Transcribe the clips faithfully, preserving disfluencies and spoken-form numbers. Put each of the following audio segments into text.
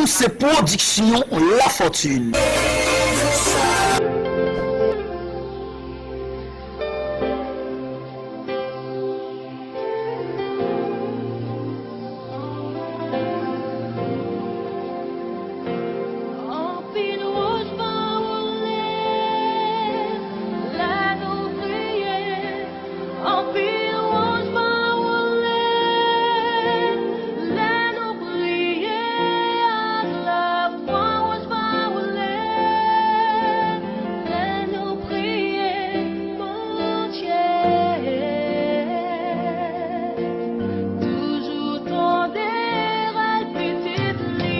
Se pwodiksyon Lafortune. Anpil wòch pa wole lè nou priye. Anpil wòch pa wole lè nou priye ak lafwa. Wòch pa wole lè nou priye Bondye. Toujou tande rèl pitit li.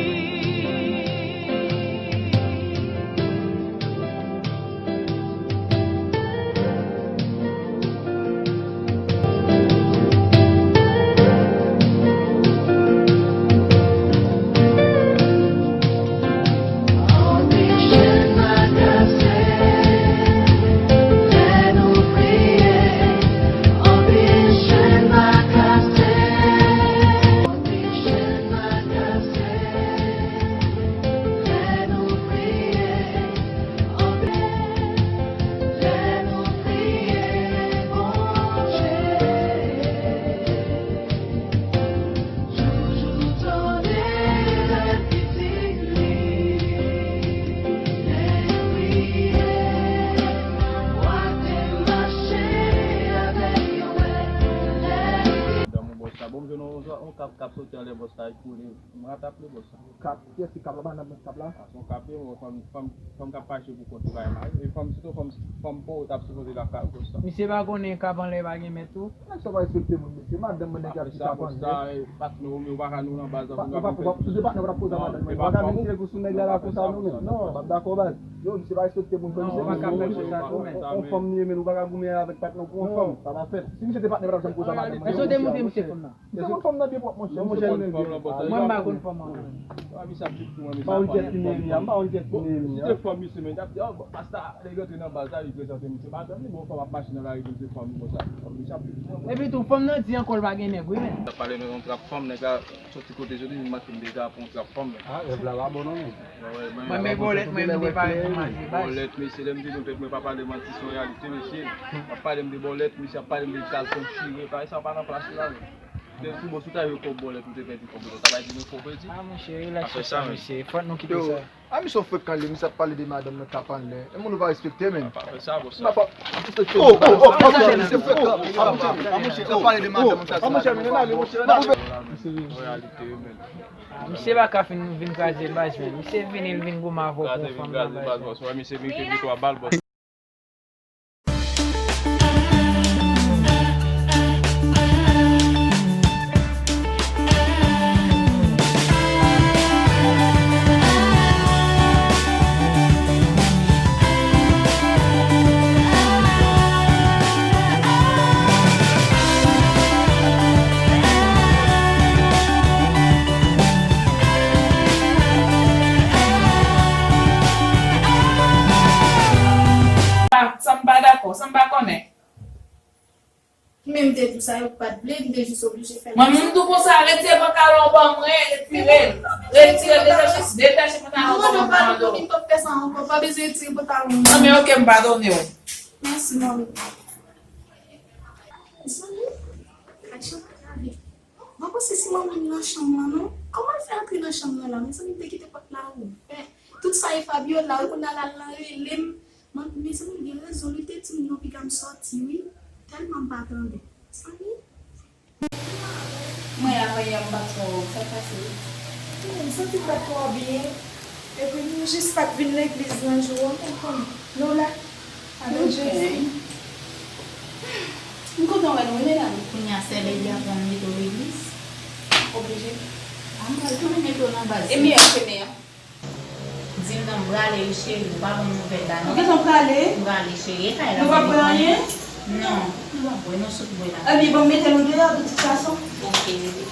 Bon, m jwenn yon, yon kap k ap soti anlè bòs la, li koule. M ratap li, bòs la. Kap, kiyès ki kap la? Bann nan kap la? A, se yon kap li, bon, fanm, fanm, fanm k ap fache pou kont li, pa gen mari. E fanm, sitou fanm, fanm pòv t ap sipoze lakay ou, bòs la. Misye pa konnen kap anlè pa gen mèt tou? Nèg sa pa respekte moun, mesye. Madanm mwen, nèg ap di kap anlè. Patnè w, men ou pa ka nou nan baz la pou nou ap fè. Ou se patnè w ap koze a madanm mwen. Ou pa ka vin tire kou sou nèg la la konsa, non, men. Non, m p ap dakò, baz. Yo, misye pa respekte moun, frè. Misye pa ka fè konsa tou, men. On fanm li ye, men ou pa ka goumen avèk patnè w pou on fanm. Sa pa fèt. Si misye te patnè, m pa t ap janm koze a madanm mwen. Èske w te montre misye fanm nan? Misye konn fanm nan byen pwòp, monchè. Monchè, mwen menm, m pa konn fanm nan. M pa konn kiyès ki Neyemi a, m pa konn kiyès ki Neyemi a. Si te fanm misye, men, t ap di, oh, pasta, lè l rantre nan baz la, li prezante misye madanm li, bon, fanm ap mache nan lari, misye fanm li konsa. Fanm li, sa plis. Epi tou, fanm nan di ankò l pa gen nèg, wi, men. T ap pale de yon trap fanm, nèg la soti kote l soti, li manke m deja pou yon trap fanm, men. Ah, rèv la pa bon, non, men. Mwen, men bòlèt, mwen, m te pare pou manje, baz. Bòlèt, mesye, lè m di nou tèt mwen pa pale manti, se yon reyalite, mesye. Ap pale m de bòlèt, mesye, ap pale m de kalson chire, bagay sa pa nan plas li la, men. Te sou bon, si w ta jwe kòb bòlèt, ou te pèdi kòb, ou ta bay di nou fò pèdi. Ah, monchè, rilaks sou sa, mesye. Fòk nou kite sa. Ah, misye frekan li, misye ap pale de madanm nan k ap anlè. E moun ou pa respekte, men. Pa fè sa, bòs. M pa, oh, oh, oh, oh, misye frekan. Ah, monchè, misye ap pale de madanm nan, sa se madanm nan. Misye, reyalite, men. Ah, misye pa ka fin vin kraze baz, men. Misye vini, l vin goumen avè w pou yon fanm nan, baz. Kraze, vin kraze baz, bòs. Wè, misye merite de twa bal, bòs. Sa m pa dakò, sa m pa konnen. Men m te di w sa, yo pa t vle, m te jis oblije fè l. Mwen menm tou konsa, retire pantalon w ban mwen, retire l. Retire l, detache, detache pantalon w ban mwen, m mande w. Mwen pa t vle w vin fè sa ankò, pa bezwen retire pantalon w. Non, men oke, m padone w. Mèsi, manmi. Zanmi, gad jan l ap gade. Mwen panse se manmi m nan chanm nan, non. Kòman l fè antre nan chanm nan la? Mezanmi, m te kite pòt la ouvè. Tout sa e Fabiola, wi, kounye a l al nan rele m. Mwen, mezanmi, gen rezon, li te di m non, piga m sòti, wi. Tèlman m pa tande. Zanmi. Mwen, avanyè m pa t twò, sa k pase? M santi m pa t twò byen. Epi nou jis pa t vin legliz nan jou an, ou konprann? Nou la, avèk Jezi. M kontan wè nou, wi, medam. Kounye a, sè Lady aprann mete w legliz. Oblije. A, m pral tounen mete w nan baz. E meyè chemen an. Di l non, m prale wi cheri, ou pa ban m nouvèl la non. Ou gentan prale? M prale cheri, e kay la. Nou p ap bwè anyen? Non, nou p ap bwè, nou sot bwè la. Ebyen, ban m mete nou deyò de tout fason. Oke, bebe.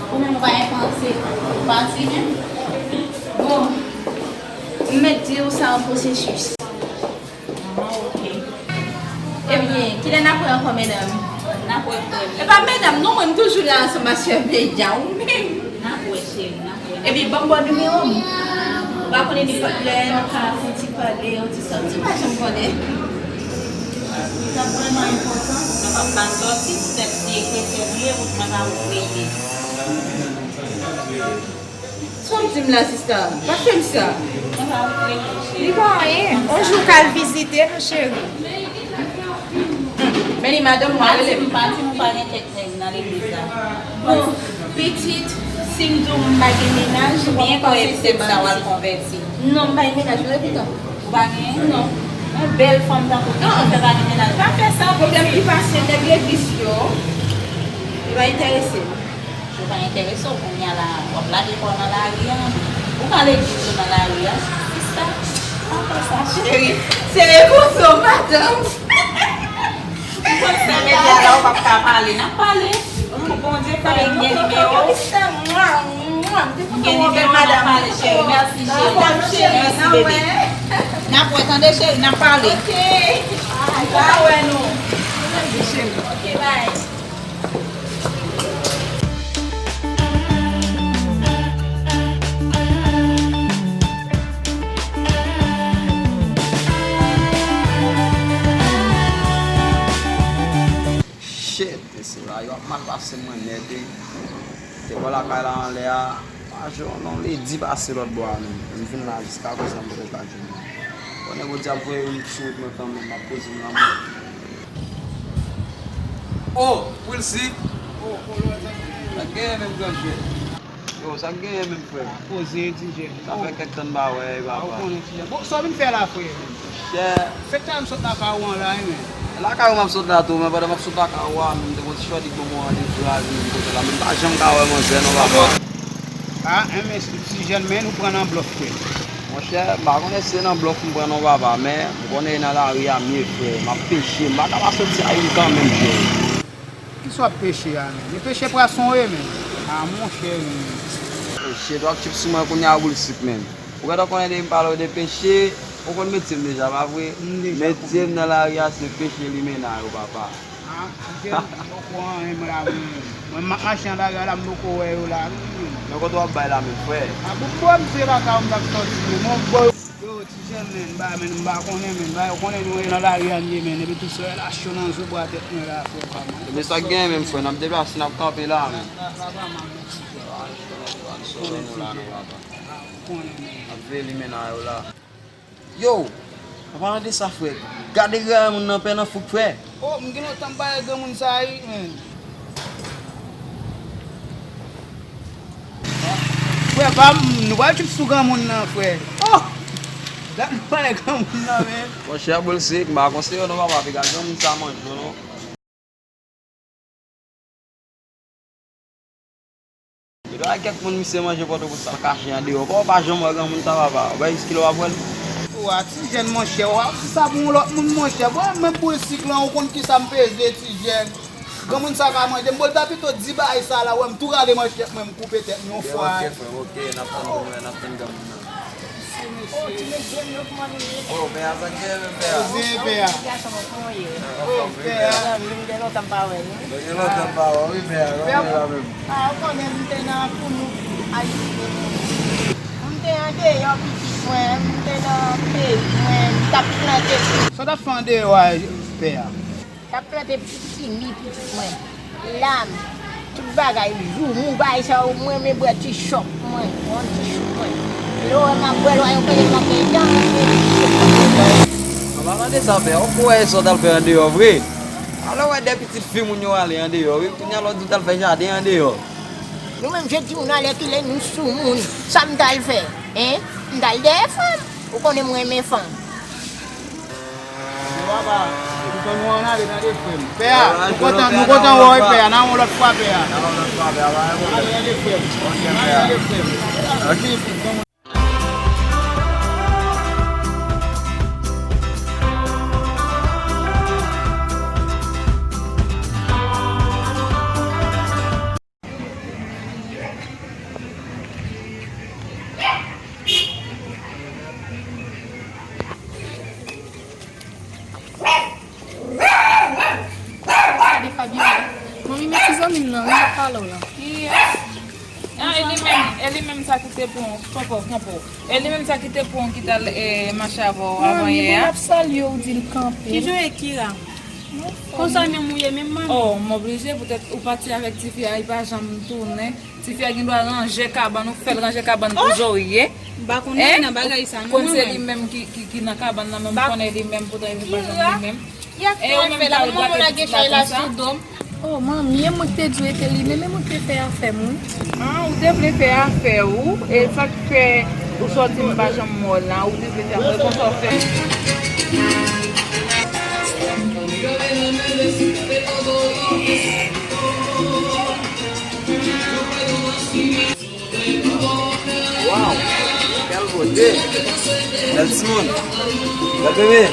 Ou menm ou pa gen panse, ou pati menm? Di w sa an pwosesis. Ah, ok. Ebyen, kilè n ap wè ankò, medam? N ap wè frè m. E pa medam, non, mwen, m toujou la ansanm ak sè Beya, ou menm. N ap wè, cheri, n ap wè. Epi, ban m ba w nimewo m. Ou pa konnen, nenpòt lè, nou ka fè yon ti pale, yon ti sòti, ou pa janm konnen. Sa vrèman enpòtan. Mwen p ap ba sòti, si tèt li e kretyen li ye, mwen pa ouvriye. Sa w ap di m la, sista? Pa fè m sa. Li pa anyen. On jou w ka al vizite nou, cheri. Men li madanm mwen rele m. Pa di nou pa gen kèk nèg nan legliz la. Bon, pitit, si m di w m pa gen mennaj, ou pa panse se sa w al konvèti. Non, m pa gen mennaj, non, epi tan. Ou pa gen? Non. Yon bèl fanm tankou ou, ou fè pa gen mennaj. Pa fè sa. Pwoblèm ki pase nèg legliz yo, yo pa enterese m. Yo pa enterese w kounye a la, w ap lage kò w nan lari a. Ou ka legliz ou nan lari a, sista. Pa fè sa, cheri. Se rekonsan, madanm. Ou konn sè Beya la, ou p ap ka pale. N ap pale. Pou Bondye fè l gen nimewo. M gen nimewo w, n ap pale, cheri. Mèsi, cheri. Mèsi, bebe. N ap wè, tande, cheri, n ap pale. Ok. M kontan wè nou. Mèsi, cheri. Ok, bye. Shit, mesye la, yo ap mal pase mwen nèt, wi. Te bò lakay la anlè a, pa jwenn yon ledi pase lòt bò a menm. M vin la jiska prezan m poko ka jwenn. Konnen Bondye ap voye youn sou wout mwen kanmenm, m ap poze m nan mwen. Oh, Wilsic! Oh, oh, Lòzan. Sa k genyen menm, granjè? Yo, sa k genyen menm, frè? Poze, ti jèn. Sa fè kèk tan m pa wè, papa. Ou konnen, ti jèn. Bon, sa w vin fè la, frè? Chè. Se tan m sot lakay ou an la, wi, men. Lakay ou m ap sot la tou, men pandan m ap sot lakay ou a, m te gon ti chòdi k ban mwen randevou la, vin kote la, men m pa janm ka wè manzè non, papa. Ah, enben, ti jèn, men nou pran nan blòf, frè. Monchè, m pa konnen si se nan blòf m pran non, papa, men m konnen nan lari a m ye, frè. M ap peche, m pa ka pa soti a youn kanmenm, frè. Kisa w ap peche a, menm? E peche pwason w ye, menm. A, monchè, menm. Peche, twòp tip sou mwen kounye a, Wilsic, menm. Ou gentan konnen depi m pale w de peche, ou konn metye m deja, pa vre? M deja konnen. Metye m nan lari a, se peche limena yo, papa. A, ti jèn, m poko anyen, mwen la, mwen. Mwen, m ap mache nan lari a la, m poko wè yo la, wi, menm. Men kote w ap bay la, menm, frè? A, bon, bon, m se lakay ou m t ap sòti, menm. Bon, bon. Yo, ti jèn, men, m pa, men, m pa konnen, men, ba, yo konnen nou nan lari a n ye, men, epi tout sa, lach yo nan zo bwa tèt mwen la, frè pa m. Ebyen, sa k genyen menm, frè, n ap deplase, n ap kanpe la, men. Sa, sa pa mal, non, ti jèn. Konnen, men. Ap veye limena yo la. Yo, an palan de sa, frè, gade granmoun nan pè nan fouk, frè. Oh, m gen lontan m pa wè granmoun sa, wi, men. Frè pa m, nou pral trip sou granmoun nan, frè. Oh! Dat m pa wè granmoun nan, men. Monchè, Wilsic, m pa konseye w non, papa, piga granmoun sa manje w non. Li pa gen kèk moun misye manje Pòtoprens al kache andeyò. Kòman w pa janm wè granmoun sa, papa? Ou pa jiskilè w ap wè l? Wa, ti jèn, monchè, w ap di sa pou yon lòt moun, monchè. Bon, menm pou Wilsic lan, ou konn kisa m peze, ti jèn. Granmoun sa ka manje m. Bon, l ta pito di bagay sa la, wè m tou rale manchèt mwen, m koupe tèt m yon fwa. Ok, frè m, ok, n ap tann granmoun nan, n ap tann granmoun nan. Oh, ti mesye m yo, kòman nou ye? Oh, pè a, sa k genyen menm, pè a? Koze, pè a. Gason mwen, kòman w ye? Oh, pè a. Zanmi m, gen lontan m pa wè nou. Gen lontan m pa wè w, wi, pè a. Kòman w ye la menm? Ah, ou konnen m te nan pou nou. Ay, m te andeyò, pitit mwen, m te nan peyi mwen, m t ap plante. Sa w t ap fè andeyò a, pè a? T ap plante pitit chimi, pitit mwen. Lam, tout bagay, joumou, bagay sa yo, mwen renmen bwè ti chòk mwen, yon ti chòk mwen. Lè w wè m ap bwè l, w a yo konnen m ap gen dan. An palan de sa, pè, ou kwè sa w t al fè andeyò vre? Alò, wè de pitit fi moun yo ale andeyò, wi, kounye a lè w di w t al fè jaden andeyò. Nou menm, je di moun alèkile, nou soumoun. Sa m t al fè? Hein? M t al dèyè fanm. Ou konnen m renmen fanm. Papa, nou konn nou ann ale, tande, frè m. Pè a, nou kontan, nou kontan wè w, pè a. N a wè w lòt fwa, pè a. N a wè w lòt fwa, pè a, pa gen pwoblèm. N a ale, tande, frè m. Ok, pè a. N a ale, tande, frè m. Ok. Yes. Ah, e li menm, e li menm sa ki te pran, poko, kanpo. E li menm sa ki te pran ki t al eh, mache avè w avan yè a. Ap salye w, di l kanpe. Ki jan e Kira? Konsa menm ou ye menm manmi? Oh, m oblije, poutèt ou pati avèk tifi a, li pa janm tounen. Tifi a gen dwa ranje kabann, ou fè l ranje kabann pou Zoe. M pa konnen nan bagay sa non. Konn se li menm ki, ki, ki nan kabann nan, men m konnen li menm, poutan li pa janm li menm. Y ap fè l, manman lage chay la sou do m. Oh, manmi, e mwen ki te di w ete li menm, e mwen ki te fè afè m, wi. Ah, ou te vle fè afè ou, e sa k fè ou sòti m pa janm wè w la, ou te vle fè afè, konsa w fè. Waw, kèl bote! Bèl timoun! Bèl bebe!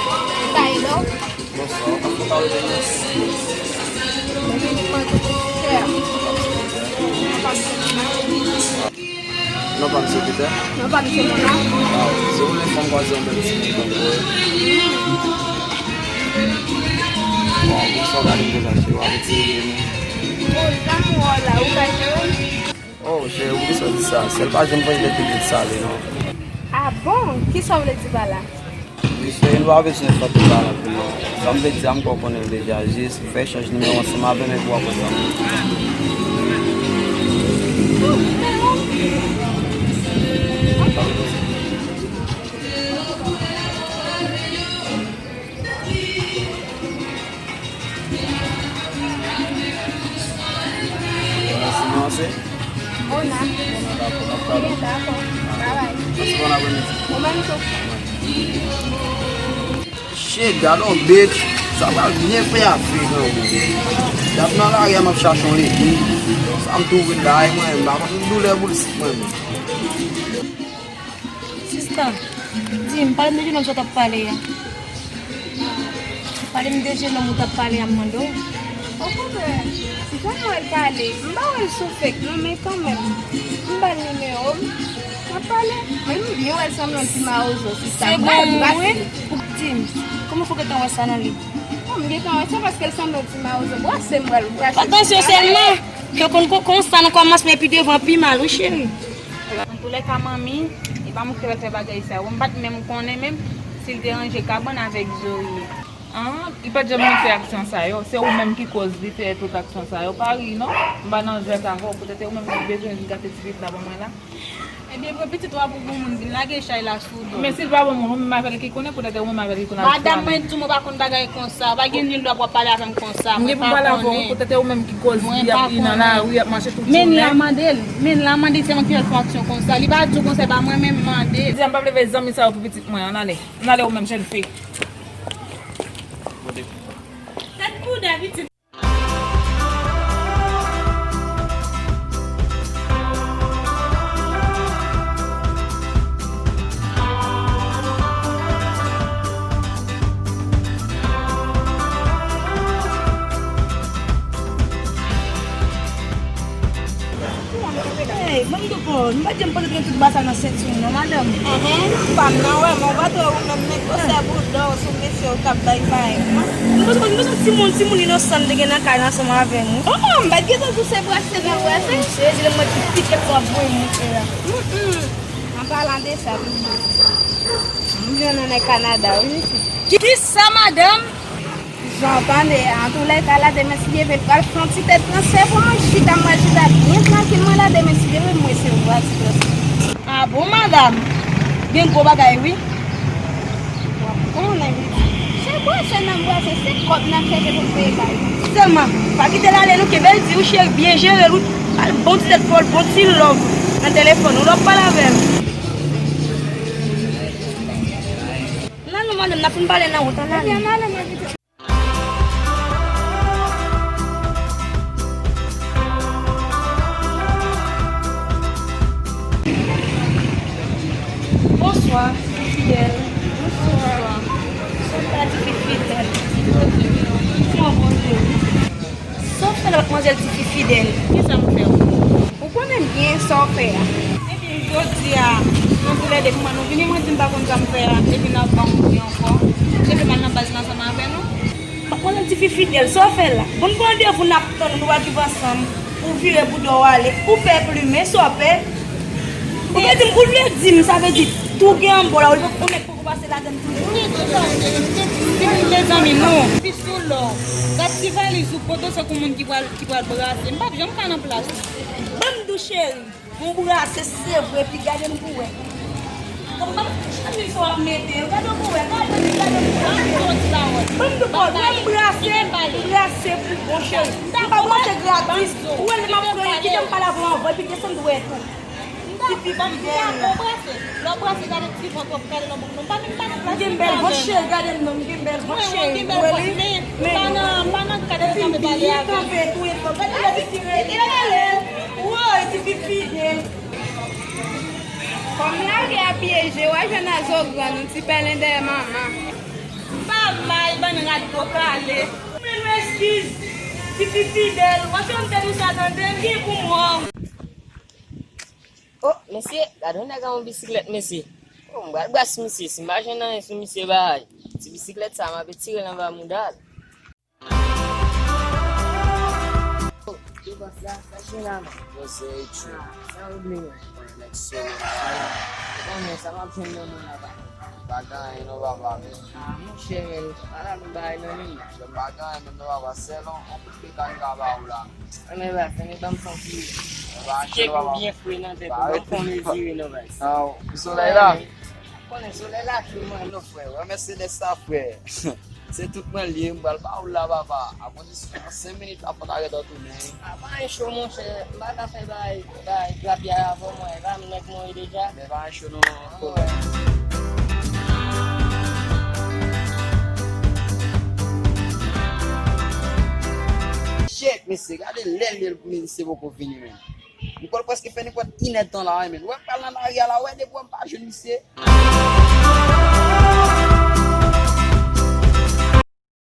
Sa e do? Bonswa, ou ka fè pale de nou? Non pa m se Peter. Non pa m se Mona. Waw, se ou menm fè m kwaze yon bèl timoun tankou ou. Waw, bonswa, gade m deja, cheri, w avèk se ou menm. Oh, zanmi w la, ou ka jere? Oh, cheri, poukisa w di sa? Sèl pa janm voye lèt pitit sale, non. Ah bon? Kisa w vle di pa la? Wi, cheri, nou pa bezwen fè tout bagay pou mwen. Sa m vle di a, m kwè w konnen l deja. Jis fè echanj nimewo ansanm avè m epi w ap wè sa. Mèsi, nou anse? Ona. Dakò, n ap pale. Dakò. Babay. Mèsi, bon apremidi. Ou menm tou. Shit, gad on bitch. Sa pral byen fè afè, granmoun. Y ap nan lari a, m ap chache yon legliz. Sa m twouve la, e mwen, m pa konn doulè boul sit mwen menm. Sista, di m, pale m de jenòm sa w t ap pale a. Pale m de jenòm ou t ap pale a, m mande w. Okontrè, jan m wè l pale, m pa wè l sou fake non, men kanmenm, m ba l nimewo m, n ap pale. Men m byen wè l sanble yon ti mawozo, sista. Se bon, wi. Ou di m, kòman fè w gentan wè sa nan li? Bon, m gentan wè sa paske l sanble yon ti mawozo. Brase m, wè l, brase m. Atansyon sèlman, ke w konn kon, konsa nan kòmansman epi devan pi mal, wi, cheri. Antoulèka, manmi, e pa mwen ki te pral fè bagay sa yo. M pa t menm konnen menm si l te ranje kabann avèk Zoe. An, li pa t janm vin fè aksyon sa yo. Se ou menm ki koz li fè tout aksyon sa yo. Pa ri non. M pa nan jwèt avè w. Poutèt se ou menm ki bezwen vin gate ti pitit la ban mwen la. Ebyen, pran pitit ou a pou bon moun, vin lage chay la sou do m. Men si l pa bon moun, ou menm avè l ki konnen, poutèt se ou menm avè l ki konn ap fè. Madanm, mwen di w mwen pa konn bagay konsa. Pa gen nil dwa pou w ap pale avè m konsa. Mwen pa konnen. Mwen gen pou m pale avè w, poutèt se ou menm ki koz li ap, li nan lari, ap mache tout jounen. Men la mande l. Men la mande l, se mwen ki fè l fè aksyon konsa. Li pa di w konsa, e pa mwen menm mande l. Di a m p ap leve zanmi sa yo pou pitit mwen. Ann ale. Ann ale ou menm, jèn fi. Tèt kouda, pitit. Hey, ban m di w, nou pa t janm panse te gen tout bagay sa nan senti w non, madanm. Mhm. Pa m nan wè, men w pa t wè ou menm, men gwosè bouda w sou mesye w k ap bay bay. M panse, m panse timoun, timoun inosan m te gen nan kay la ansanm avè m, wi. Oh, m pa t gentan di w se brase nan brase. Se di lè mwen ki piket w ap voye monte la. Mm, mm. An palan de sa, m jwenn yon nèg Kanada, wi. Kisa, madanm? Jan w tande a, antoulèka la, demen si Dye vle, l pral fè yon ti tèt transfè pou mwen. Chita, m pral chita byen trankil mwen la, demen si Dye vle, m resevwa ti transfè. Ah bon, madanm? Gen gwo bagay, wi. W ap konnen, pitit. Se brase n ap brase, se kòb n ap chèche pou n peye kay. Sèlman, pa kite l ale non, kenbe l di wi, cheri, byen jere l wi. Ba l bon ti tèt pa w, bon ti love nan telefòn ou, lè w ap pale avè l. Nan non, madanm, n ap fin pale nan wout, ann ale. Ebyen, ann ale, mwen kite. Bonswa, Fidèl. Bonswa. Bonswa, ti fi Fidèl. Kòman w ye? Sa w fè la, manzèl, ti fi Fidèl? Kisa m fè w? Ou konnen byen sa w fè a. Ebyen, jodi a, nou toulède, kòman nou vini, mwen di m pa konn sa m fè a, epi n ap ban m ri ankò. Epi m al nan baz la ansanm avè nou. Manzèl, ti fi Fidèl, sa w fè la? Bon, nou pran randevou, n ap tann ou, nou pral viv ansanm. Ou vire bouda w ale, ou pè plimen, sa w pè. Ou vle di m, ou vle di m, sa vle di tou gen anba w la, ou nèk poko pase ladann toujou. Ou gen tout sa w vle, m te di, mezanmi, non. Pi sou lò, gad ti valiz ou pote, se kou moun ki pral, ki pral brase. M p ap janm ka nan plas ou. Ban m di w, cheri, m brase, se vre, epi gade m pou wè. Ban m, ban m, chemiz sa w ap mete, gade w pou wè, gade m, gade m pou wè. Ban m di w, ban m brase, m brase pou bon, cheri. M pa brase gratis. Ou wè lè m ap pran, kite m pale avè w anvan, epi desann dwèt ou. Ti fi fidèl. Lè w brase, gade ti vant w ap gade nan bouk nou. M pa menm pa nan plas. M gen bèl vant, cheri, gade m non, m gen bèl vant, cheri. Ou wè li? Men pa nan, pa nan kad m kanpe pale avè w. Kanpe tou, e fò. Gade lè ti fi rete. Woy, ti fi fidèl. Kòm lage a pyeje, w a jwenn a zo grann, yon ti pèlen dèyè manman. M pa mal, bann rad po kale. Mwen nou eskiz, ti fi fidèl. W ap janm tande sa, tande, m gen pou mò. Oh, mesye, gade yon nèg ak yon bisiklèt, mesye. Oh, m pral bras misye, si m pa jwenn anyen sou misye bay. Ti bisiklèt sa, m ape tire l anba mouda l. Yo, bòs la, sa chè la, non? Yo, se Richie. Ah, sa ou bliye? Nèg solo, man. Ou konnen sa m ap jwenn nan men la, pa. Pa gen anyen non, papa, men. Ah, monchè, men, pa la nou bay nan men. Monchè, m pa gen anyen menm non, papa, sèl yon, yon kout pik m ka ba ou la. Anmè baz, anmè ban m fè yon ti, ti kèk byen fre nan tèt ou, ban m fè yon mezire non baz. Nan solèy la. Konnen solèy la cho mwen. Non frè, wè Mercedes sa frè. Se tout mwen l ye, m pral ba ou l la papa. A kondisyon senk minit la fò ta gentan tounen. A pa anyen cho monchè, m pa ka fè bay, bay grapyay avè w mwen, e pa m nèg mwen ye deja. Men pa anyen cho non. Shit, mesye, gade lè l ye l pou misye poko vini menm. M kwè l prèske fè nenpòt inèdtan la wi, men. Wè m pral nan lari a la, wè depi wè m pa jwenn misye.